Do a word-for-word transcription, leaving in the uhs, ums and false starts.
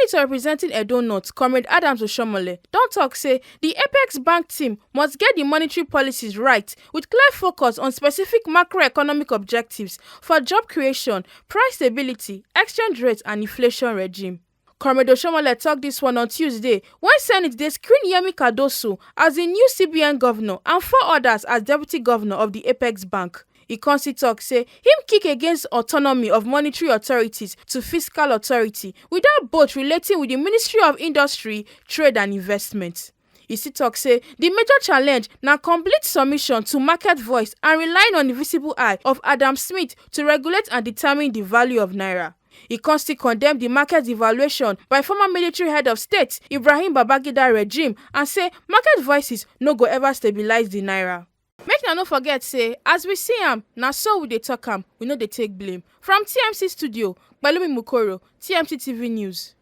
Minister representing Edo North, Comrade Adams Oshomole, don talk say the Apex Bank team must get the monetary policies right with clear focus on specific macroeconomic objectives for job creation, price stability, exchange rate and inflation regime. Comrade Oshomole talk this one on Tuesday when Senate dey screen Yemi Cardoso as the new C B N governor and four others as deputy governor of the Apex Bank. He come still talk say him kick against autonomy of monetary authorities to fiscal authority without both relating with the Ministry of Industry, Trade and Investment. He still talk say the major challenge na complete submission to market voice and relying on the visible eye of Adam Smith to regulate and determine the value of naira. He come still condemn the market devaluation by former military head of state Ibrahim Babangida regime and say market voices no go ever stabilize the naira. Make una no forget say as we see am, na so we dey talk am, we no dey take blame. From T M C studio, Pelumi Mukoro, T M C T V News.